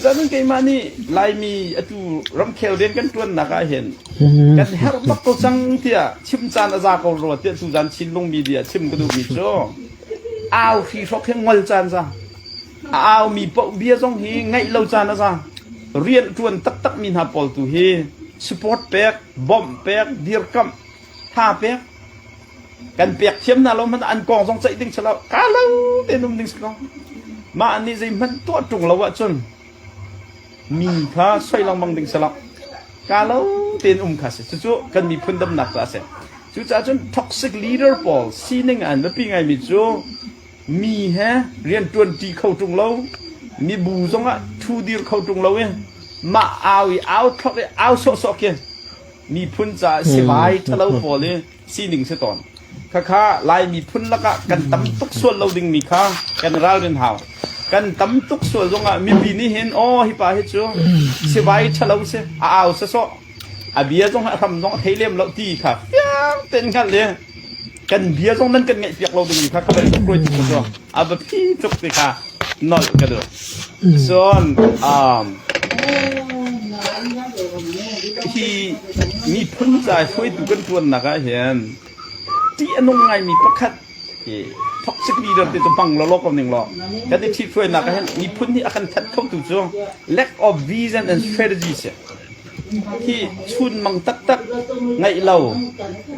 Cucaah cun keimah nih Laimi atu ramkhel rian kan ṭuannak ah hin kan herh bak ko cang tiah chim caan a za ko rua tiah tuzan Chinlung media chim ka duhmi cu au hrihrawk hi ngol caan za. A aumi paoh bia zong hi ngaih lo caan a za. Rian ṭuan taktakmi hna pawl tu hi support pek, bawmh pek, dirkamh, tha pek kan pek thiam hna lo hmanh an kong zong ceih ding si lo ka lo tein um ding si ko mah nih zeihmanh tuah ṭung lo ahcun mi kha soi lengmang ding si lo ka lo tein um kha si cucu kan miphun damnak ca a si cucaah cun toxic leader pawl sining an biapi ngaimi cu mi he rian ṭuanṭi kho ṭung lo mibu zongah ṭhu dir kho ṭung lo i mah au i au thlok i au sawhsawh khi miphun caah sivai ṭhalo pawl i sining si tawn. Khakha Lai miphun lakah kan tam tuk sual lo dingmi kha kan ralrin hau. Kan tam tuk sual zongah mipi nih hin aw hi pa hi cu sivai ṭhalo si a au sawsawh a bia zong a hram zong a thei lem lo ti kha fiang tein hngalh i kan bia zong nan kan ngaihpiak lo dingmi kha ka bantuk ruai tuk cu a biapi tuk ti kha nolh ka duh. Cun um, hi miphun ca hruaitu kan ṭuannak ah hin ṭih a nung ngaimi pakhat hi toxic leader ti cu hmang lawlaw ko ning law kan i ṭhithruainak ah hin miphun nih a kan that khotu cu lack of vision and strategy si. Hi chunmang taktak ngeih lo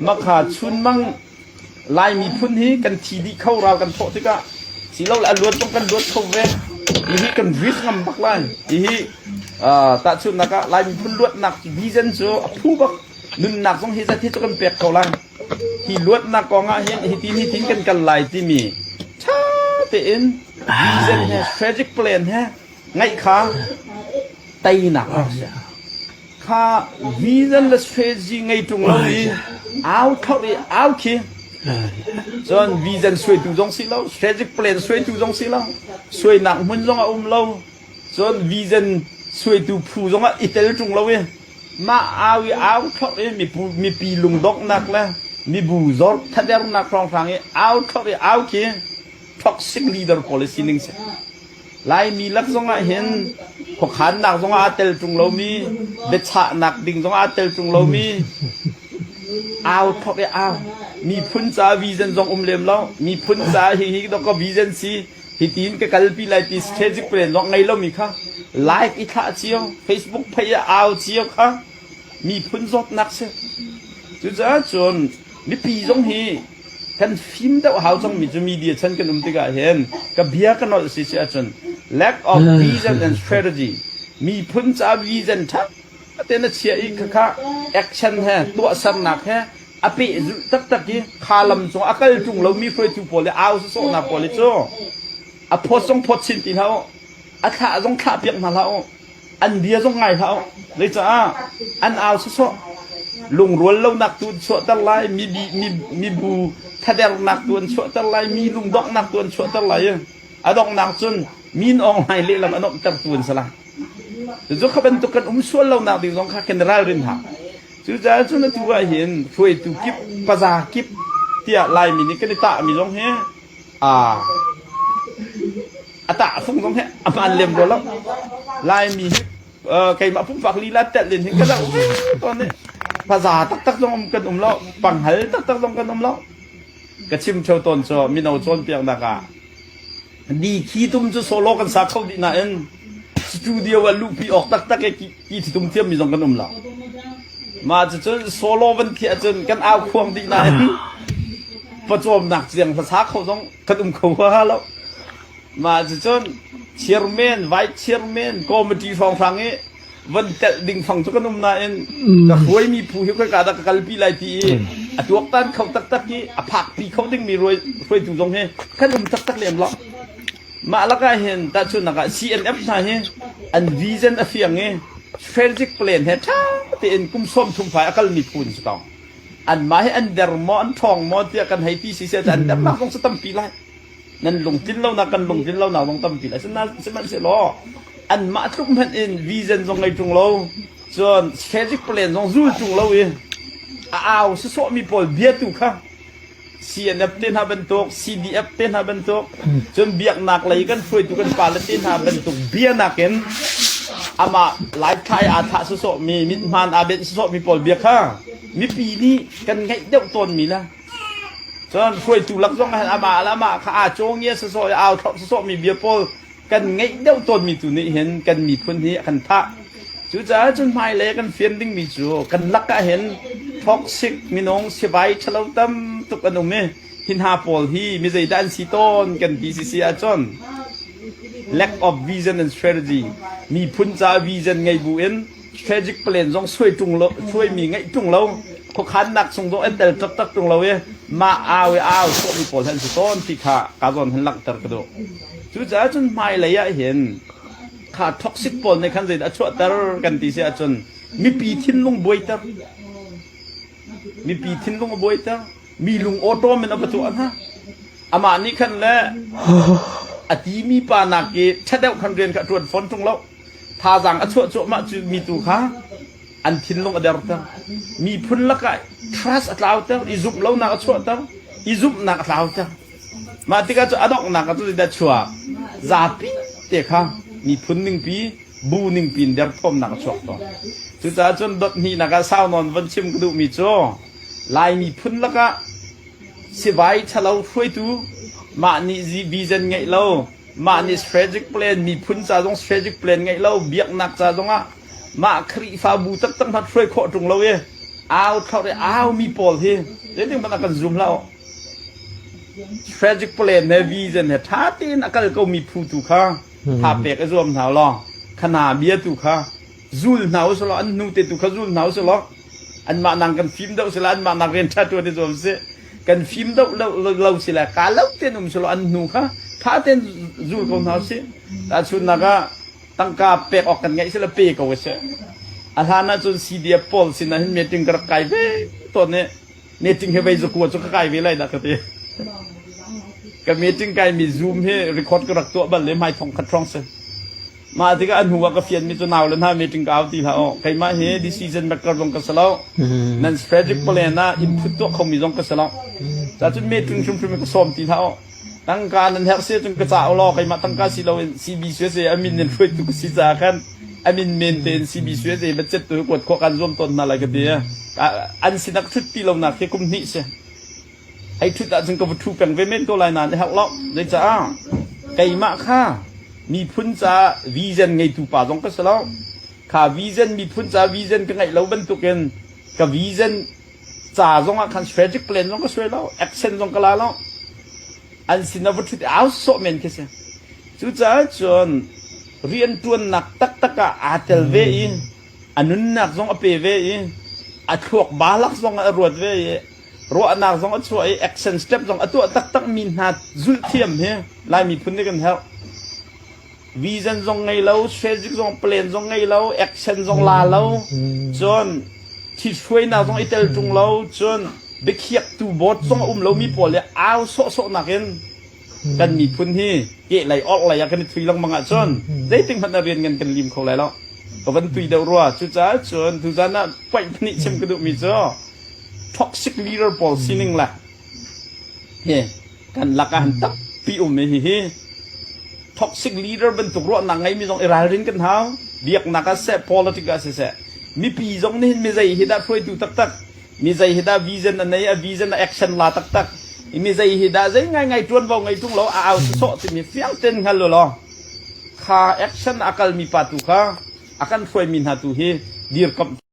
makha chunmang Lai miphun hi kan thi dih kho ral kan thawh tikah silole a luat zong kan luat kho ve. Hihi kan risk ngam bak lai. Hihi tahchunhnak ah Lai miphun luatnak vision cu a phu bak. Nunnak zong hi zat hi cu kan pek ko lai. Hi luatnak kong ah hin hitin hitin kan kal lai timi ṭha tein vision he strategic plan he ngaih kha teinak a si. Kha vision le strategy ngei ṭung lo i au thlorh i au khi cun vision suaitu zong si lo strategic plan suaitu zong si lo suainak hmun zong a um lo cun vision suaitu phu zong ah i tel ṭung lo i mah au i au thlorh i mipu mipi lungdonghnak le mibu zor thadernak hrawnghrang i au thlorh i au khi toxic leader policy ning si. Laimi lak zongah hin khuakhannak zongah aa tel ṭung lomi, biachahnak ding zongah aa tel ṭung lomi, au thok i au. Miphun ca vision zong um lem lo. Miphun ca hihi dok ka vision si, hitin ka kalpi lai ti strategic plan zong ngei lomi kha like i thlah cio, Facebook phei ah au cio kha miphun zawtnak si. Cucaah cun mipi zong hi kan fim deuh hau cangmi cu media chan kan um tikah hin ka bia ka nolh si si ahcun lack of vision and strategy miphun ca vision ṭha tein a chia i khakha action he tuahsernak he a pehzulh taktak i kha lam cung a kal ṭung lomi hruaitu pawl le au sawsawhnak pawl hi cu a phawt zong phawt chin ti hlah u a thlah zong thlah piak hna hlah u An bia zong ngai hlah u. Zeicah an au sawsawh lungrual lonak tu an chuahter lai, mi, mi, mibu thadernak tu an chuahter lai, mi lungdonghnak tu an chuahter lai i a donghnak cun min Aung Hlaing lehlam a nuamhtertu an si lai. Cucu kha bantuk kan um sual lonak ding zong kha kan ralrin hau. Cucaah cun atu ah hin hruaitu kip, paza kip tiah Laimi nih kan i tahmi zong hi a a tahfung zong hi a hmaan lem rua lo. Laimi hi keimah pumpak lila telh in hin ka zoh ve tawn i paza taktak zong kan um lo, panghal taktak zong kan um lo. Ka chim theo tawn cu mino cawnpiaknak ah di khi tum cu solo kan sa kho dih nain studio ah luhpi awk taktak i ki tum thiammi zong kan um lo. Mah cucun solo van thiah cun kan au khuang dih nain pawcawmnak tiang hlasa kho zong kan um kho huaha lo. Mah cucun chairman, vice chairman, committee hrawnghrang i van telh ding fang cu kan um nain ka hruaimi phu hi khoika dah ka kalpi lai ti i a tuaktan kho taktak i a phakpi kho dingmi hruaitu zong hi kan um taktak lem lo. Mah lakah hin tahchunhnak ah CNF hna hi an vision a fiang i strategic plan he ṭha tein kum 30 fai a kalmi phu an si ko. Anmah hi an der maw an ṭhawng maw tiah kan hei ti si seh an dernak zong cu tampi lai. Nan lungtlin lonak kan lungtlin lonak zong tampi lai. Sihmanhsehlaw anmah tluk hmanh in vision zong ngei ṭung lo cun strategic plan zong zul ṭung lo i a au sawsawhmi pawl bia tu kha CNF te hna bantuk, CDF te hna bantuk, cun biaknak lei kan hruaitu kan pale te hna bantuk bia nakin Amah Laithai aa thlah sawsawhmi, mithmaan aa benh sawsawhmi pawl bia kha mipi nih kan ngaih deuh tawnmi le cun hruaitu lak zong ah hin amah le amah kha aa cawngia sawsawh i au thlorh sawsawhmi bia pawl kan ngeih deuh tawnmi tu nih hin kan miphun hi a kan thah. Cucaah cun hmailei kan fian dingmi cu kan lak ah hin toxic minung sivai ṭhalo tam tuk an um i hi hna pawl hi mi zeidah an si tawn kan ti sisi ahcun lack of vision and strategy miphun caah vision ngei bu in strategic plan zong suai ṭung lo suaimi ngeih ṭung lo khuakhannak chung zong an tel taktak ṭung lo i mah au i au sawhmi pawl hi an si tawn ti kha ka zawn hin langhter ka duh. Cucaah cun hmailei ah hin kha toxic pawl nih khan zeidah a chuahter kan ti si ahcun mipi thinlung buaiter mipi thinlung a buaiter mi lung awṭawm in a va tuah hna amah nih khan le a timi pa nak i ṭha deuh khan rian kha a ṭuan fawn ṭung lo thazaang a chuah cuahmah cu mi tu kha an thinlung a derter miphun lakah trust a tlauter i zumh lonak a chuahter i zumhnak a tlauter Mah tikah cu a donghnak ah cu zeidah chuak? Zapi te kha miphun ningpi, bu ningpi in derthawmnak a chuak tawn. Cucaah cun dot hnihnak ah sau nawn von chim ka duhmi cu Lai miphun lakah sivai ṭhalo hruaitu mah nih vision ngeih lo, mah nih strategic plan miphun ca zong strategic plan ngeih lo, biaknak ca zongah mah Khrihfabu taktak hmanh hruai khawh ṭung lo i au thlorh i au mi pawl hi zeitin hmanh ah kan zum hlah u. Strategic plan he vision he ṭha tein a kal komi phu tu kha tha pek i zuam hna law khana bia tu kha zul hna u selaw an hnu te tu kha zul hna u selaw anmah nang kan fim deuh sila anmah nak rian ṭha ṭuan i zuam sih kan fim deuh lo, lo sila ka lo tein um selaw an hnu kha ṭha tein zul ko hna usih tahchunhnak ah tangka pek awk kan ngeih sila pe ko usih a hlan ahcun CDF pawl sinah hin meeting ka rak kai ve tawn i meeting hi vei zakua cu ka kai ve lai dah ka ti. Ka meeting kai mi Zoom hi record ka rak tuah bal le hmai thong khat hrawng si. Mah tikah a hnu ah ka fian mi cu nau le hna meeting ka au ti hlah aw. Keimah hi decision maker zong ka si lo. Nan strategic plan ah input tuah kho mi zong ka si lo. Cacun meeting hrimhrim ka sawm ti hlah aw. Tangka nan herh si cun ka ca law keimah tangka si loin CBCUSA a min in hruaitu ka si caah khan a min men tein CBCUSA budget tu hi kuat khawh kan zuam tawn hna lai ka ti. An sinak ṭhut ti lonak hi kum hnih si. Hei ṭhut ahcun ka va ṭhu peng ve men ko lai nain a herh lo. Zeicah keimah kha miphun caah vision ngeitu pa zong ka si lo. Kha vision miphun caah vision ka ngeih lo bantukin ka vision ca zong ah khan strategic plan zong ka suai lo action zong ka la lo an sin a va ṭhut i au sawh men khi si cucaah cun rianṭuannak taktak ah aa tel ve i a nunnak zong a pe ve i a thluak balak zong a ruat ve i ruahnak zong a chuah i action step zong a tuah taktak mi hna zulh thiam hi Lai miphun nih kan herh Vision zong ngei lo, strategic zong plan zong ngei lo, action zong la lo, cun thithruainak zong i tel ṭung lo, cun biakhiaktu board zong a um lomi pawl le au sawhsawh nakin kan miphun hi kehlei orhlei ah kan i thui lengmang ahcun zeitik hmanh ah rian ngan kan lim kho lai lo. Ka van tui deuh rua. Cucaah cun tuzan ah point pahnih chim ka duhmi cu toxic leader pawl sining le hi kan lakah han tampi um i hihi toxic leader bantuk ruahnak ngeimi zong i ralrin kan hau. Biaknak ah siseh, politics ah siseh, mipi zong nih hin mi zei hi dah hruaitu taktak, mi zei hi dah vision a nei, a vision a action la taktak, mi zei hi dah zei ngaingai ṭuanvo ngei ṭung lo a au sawsawh timi fiang tein hngal u law kha action a kalmi pa tu kha a kan hruaimi hna tu hi dirkamh.